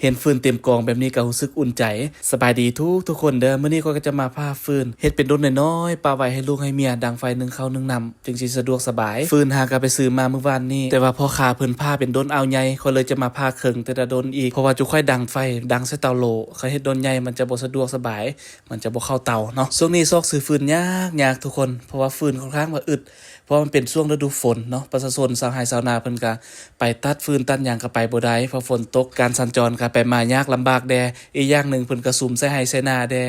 ເຫັນຟືນເຕັມກອງແບບນີ້ກໍຮູ້ສຶກອຸ່ນໃຈ. ສະບາຍດີທຸກໆຄົນເດີ. ມື້ນີ້ຂ້ອຍກໍຈະມາຜ່າຟືນ ເຮັດເປັນດົນນ້ອຍໆ ປະໄວ້ໃຫ້ລູກໃຫ້ເມຍ ດັງໄຟໜຶ້ງເຂົ້າໜຶ້ງນ້ຳ ຈຶ່ງຊິສະດວກສະບາຍ. ຟືນຫາກໍໄປຊື້ມາມື້ວານນີ້ ແຕ່ວ່າພໍ່ຄ້າເພິ່ນຜ່າເປັນດົນອ່າວໃຫຍ່ ຂ້ອຍເລີຍຈະມາຜ່າເຄິ່ງແຕ່ລະດົນອີກ ເພາະວ່າຈຸຂ້ອຍດັງໄຟ ດັງໃສ່ເຕົາໂຫຼ. ຄັນເຮັດດົນໃຫຍ່ມັນຈະບໍ່ສະດວກສະບາຍ ມັນຈະບໍ່ເຂົ້າເຕົາເນາະ. ຊ່ວງນີ້ຊອກຊື້ຟືນຍາກໆທຸກຄົນ ເພາະວ່າຟືນຄ່ອນຂ້າງວ່າອຶດ ເພາະວ່າມັນເປັນຊ່ວງລະດູຝົນເນາະ. ປະຊາຊົນຊາວໄຮ່ຊາວນາເພິ່ນກໍໄປຕັດຟືນຕັດຫຍັງກໍໄປບໍ່ໄດ້ ເພາະຝົນຕົກ ການສັນຈອນກໍໄປມາຍາກລຳບາກແດ່. ອີກຢ່າງໜຶ່ງເພິ່ນກໍສຸມໃສ່ໄຮ່ໃສ່ນາແດ່.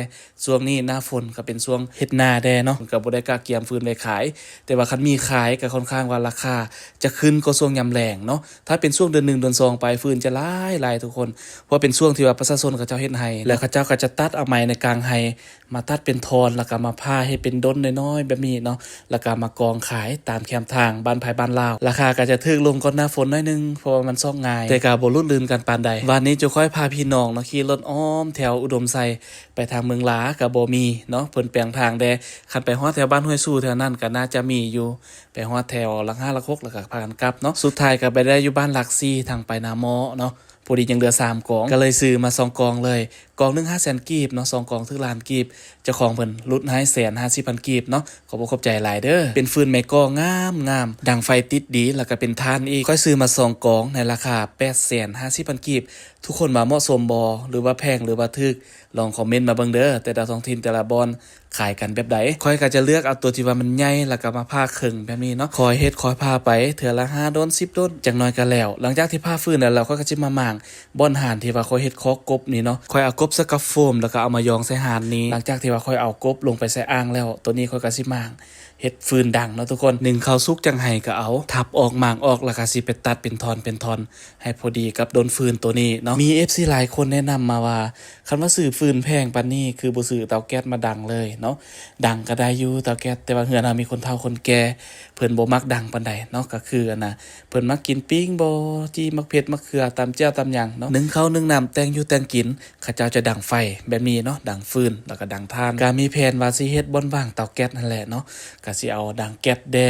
ຊ່ວງນີ້ໜ້າຝົນກໍເປັນຊ່ວງເຮັດນາແດ່ເນາະ ເພິ່ນກໍບໍ່ໄດ້ກະກຽມຟືນໄວ້ຂາຍ. ແຕ່ວ່າຄັນມີຂາຍກໍຄ່ອນຂ້າງວ່າລາຄາຈະຂຶ້ນກວ່າຊ່ວງຍາມແລ້ງເນາະ. ຖ້າເປັນຊ່ວງເດືອນໜຶ່ງເດືອນສອງໄປ ຟືນຈະຫຼາຍໆທຸກຄົນ ເພາະເປັນຊ່ວງທີ່ວ່າປະຊາຊົນເຂົາເຈົ້າເຮັດໄຮ່ ແລ້ວເຂົາເຈົ້າກໍຈະຕັດເອົາໄມ້ໃນກາງໄຮ່ ມາຕັດເປັນທ່ອນ ແລ້ວກໍມາຜ່າເຮັດເປັນດົນນ້ອຍໆແບບນີ້ເນາະ ແລ້ວກໍມາກອງຂາຍຕາມແຄມທາງບ້ານໃຜບ້ານລາວ. ລາຄາກໍຈະຖືກລົງກ່ອນໜ້າຝົນໜ້ອຍໜຶ່ງ ເພາະວ່າມັນຊອກງ່າຍ ແຕ່ກໍບໍ່ຫຼຸດລື່ນກັນປານໃດ. ວານນີ້ຈຸຂ້ອຍພາພີ່ນ້ອງເນາະ ຂີ່ລົດອ້ອມແຖວອຸດົມໄຊໄປທາງເມືອງຫຼາກໍບໍ່ມີເນາະ ເພິ່ນແປງທາງແດ່. ຄັນໄປຮອດແຖວບ້ານຫ້ວຍຊູ່ແຖວນັ້ນກໍໜ້າຈະມີຢູ່ ໄປຮອດແຖວຫຼັກຫ້າຫຼັກຫົກແລ້ວກໍພາກັນກັບເນາະ. ສຸດທ້າຍກໍໄປໄດ້ຢູ່ບ້ານຫຼັກສີ່ ທາງໄປນາໝໍ້ເນາະ. ພໍດີຍັງເຫຼືອສາມກອງ ກໍເລີຍຊື້ມາສອງກອງເລີຍ ກອງໜຶ່ງຫ້າແສນກີບເນາະ ສອງກອງຖືກລ້ານກີບ. ເຈົ້າຂອງເພິ່ນຫຼຸດໃຫ້ແສນຫ້າສິບພັນກີບເນາະ ຂອບອົກຂອບໃຈຫຼາຍເດີ. ເປັນຟືນໄມ້ກໍງາມໆ ດັງໄຟຕິດດີ ແລ້ວກໍເປັນຖ່ານອີກ. ຂ້ອຍຊື້ມາສອງກອງໃນລາຄາແປດແສນຫ້າສິບພັນກີບ. ທຸກຄົນວ່າເໝາະສົມບໍ່ ຫຼືວ່າແພງ ຫຼືວ່າຖືກ ລອງຄອມເມັນມາເບິ່ງເດີ ແຕ່ລະທ້ອງຖິ່ນແຕ່ລະບ່ອນ ຂາຍກັນແບບໃດ. ຂ້ອຍກໍຈະເລືອກເອົາຕົວທີ່ວ່າມັນໃຫຍ່ ແລ້ວກໍມາຜ່າເຄິ່ງແບບນີ້ເນາະ ຄ່ອຍເຮັດຄ່ອຍຜ່າໄປ ເທື່ອລະຫ້າດົນສິບດົນ ຈັກໜ້ອຍກໍແລ້ວ. ຫຼັງຈາກທີ່ຜ່າຟືນແລ້ວ ຂ້ອຍກໍຊິມາໝ່າງບ່ອນຫານທີ່ວ່າຂ້ອຍເຮັດຄອກກົບນີ້ເນາະ ຂ້ອຍເອົາກົບໃສ່ກັບໂຟມ ແລ້ວກໍເອົາມາຢອງໃສ່ຫານນີ້. ຫຼັງຈາກທີ່ວ່າຂ້ອຍເອົາກົບລົງໄປໃສ່ອ່າງແລ້ວ ໂຕນີ້ຂ້ອຍກໍຊິໝ່າງເຮັດຟືນດັງເນາະທຸກຄົນ. ໜຶ້ງເຂົ້າສຸກຈັ່ງໃຫ້ກໍເອົາ ທັບອອກ ໝ່າງອອກ ແລ້ວກໍຊິໄປຕັດເປັນທ່ອນເປັນທ່ອນ ໃຫ້ພໍດີກັບດົນຟືນໂຕນີ້ເນາະ. ມີເອັຟຊີຫຼາຍຄົນແນະນຳມາວ່າ ຄັນວ່າຊື້ຟືນແພງປານນີ້ ຄືບໍ່ຊື້ເຕົາແກັສມາດັງເລີຍເນາະ. ດັງກໍໄດ້ຢູ່ເຕົາແກັສ ແຕ່ວ່າເຮືອນເຮົາມີຄົນເຖົ້າຄົນແກ່ ເພິ່ນບໍ່ມັກດັງປານໃດເນາະ. ກໍຄືອັນນ່າ ເພິ່ນມັກກິນປີ້ງບໍ ຈີ່ໝາກເຜັດໝາກເຂືອ ຕຳແຈ່ວຕຳຫຍັງເນາະ. ໜຶ້ງເຂົ້າໜຶ້ງນ້ຳ ແຕ່ງຢູ່ແຕ່ງກິນ ເຂົາເຈົ້າຈະດັງໄຟແບບນີ້ເນາະ ດັງຟືນ ແລ້ວກໍດັງຖ່ານ. ກໍມີແຜນວ່າຊິເຮັດບ່ອນວາງເຕົາແກັສຫັ້ນແຫຼະເນາະ ກໍຊິເອົາດັງແກັສແດ່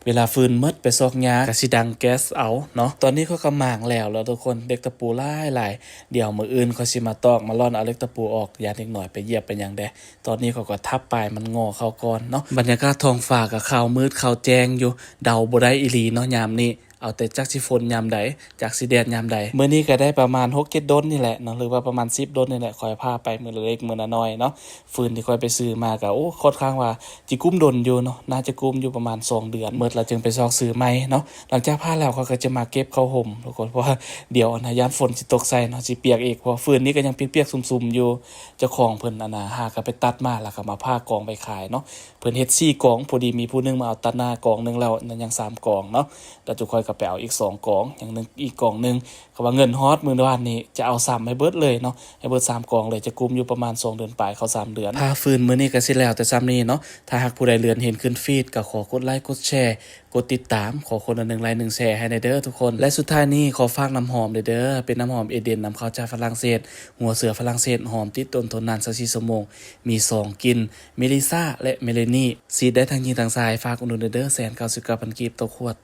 ເວລາຟືນໝົດໄປຊອກຫຍ້າ ກະຊິດັງແກັສເອົາເນາະ. ຕອນນີ້ຂ້ອຍກໍໝ່າງແລ້ວແລ້ວທຸກຄົນ ເຫຼັກຕະປູຫຼາຍໆ ດຽວມື້ອື່ນຂ້ອຍຊິມາຕອກມາລ່ອນເອົາເຫຼັກຕະປູອອກ ຢ້ານເດັກນ້ອຍໄປຢຽບໄປຫຍັງແດ່. ຕອນນີ້ຂ້ອຍກໍທັບປາຍມັນງໍ່ເຂົ້າກ່ອນເນາະ. ບັນຍາກາດທ້ອງຟ້າກໍຂາວມືດຂາວແຈ້ງຢູ່ ເດົາບໍ່ໄດ້ອີ່ຫຼີເນາະຍາມນີ້ ເອົາແຕ່ຈັກຊິຝົນຍາມໃດ ຈັກຊິແດດຍາມໃດ. ມື້ນີ້ກໍໄດ້ປະມານຫົກເຈັດດົນນີ້ແຫຼະເນາະ ຫຼືວ່າປະມານສິບດົນນີ້ແຫຼະ ຂ້ອຍຜ່າໄປມື້ລະເລັກມື້ລະນ້ອຍເນາະ. ຟືນທີ່ຂ້ອຍໄປຊື້ມາກໍ ໂອ້ ຄ່ອນຂ້າງວ່າ ຊິກຸ້ມດົນຢູ່ເນາະ ໜ້າຈະກຸ້ມຢູ່ປະມານສອງເດືອນ ໝົດແລ້ວຈຶ່ງໄປຊອກຊື້ໃໝ່ເນາະ. ຫຼັງຈາກຜ່າແລ້ວ ຂ້ອຍກໍຈະມາເກັບເຂົ້າຮົ່ມທຸກຄົນ ເພາະວ່າດຽວອັນນ່າ ຢ້ານຝົນຊິຕົກໃສ່ເນາະ ຊິປຽກອີກ ເພາະວ່າຟືນນີ້ກໍຍັງປຽກໆຊຸ່ມໆຢູ່. ເຈົ້າຂອງເພິ່ນອັນນ່າ ຫາກໍໄປຕັດມາ ແລ້ວກໍມາຜ່າກອງໄປຂາຍເນາະ. ເພິ່ນເຮັດສີ່ກອງ ພໍດີມີຜູ້ໜຶ່ງມາເອົາຕັດໜ້າກອງໜຶ່ງແລ້ວ ຍັງສາມກອງເນາະ ແລ້ວຈຸຂ້ອຍກໍໄປເອົາອີກສອງກອງ ຍັງໜຶ່ງ ອີກກອງໜຶ່ງ. ກໍວ່າເງິນຮອດມື້ວານນີ້ ຈະເອົາຊ້ຳໃຫ້ເບິດເລີຍເນາະ ໃຫ້ເບິດສາມກອງເລີຍ ຈະກຸ້ມຢູ່ປະມານສອງເດືອນປາຍ ເຂົ້າສາມເດືອນ. ຖ້າຟືນມື້ນີ້ກໍຊິແລ້ວແຕ່ຊ່ຳນີ້ເນາະ. ຖ້າຫາກຜູ້ໃດເລື່ອນເຫັນຂຶ້ນຟີດ ກໍຂໍກົດໄລ ກົດແຊ ກົດຕິດຕາມ ຂໍຄົນລະໜຶ່ງໄລໜຶ່ງແຊໃຫ້ແດ່ເດີທຸກຄົນ. ແລະ ສຸດທ້າຍນີ້ຂໍຝາກນ້ຳຫອມແດ່ເດີ ເປັນນ້ຳຫອມເອເດນ ນຳເຂົ້າຈາກຝຣັ່ງເສດ ຫົວເສືອຝຣັ່ງເສດ ຫອມຕິດທົນ ທົນນານຊາວສີ່ຊົ່ວໂມງ ມີສອງກິ່ນ ເມລິຊາ ແລະ ເມລານີ ສີດໄດ້ທັງຍິງທັງຊາຍ. ຝາກອຸດໜູນແດ່ເດີ ແສນເກົ້າສິບເກົ້າພັນກີບຕໍ່ຂວດ.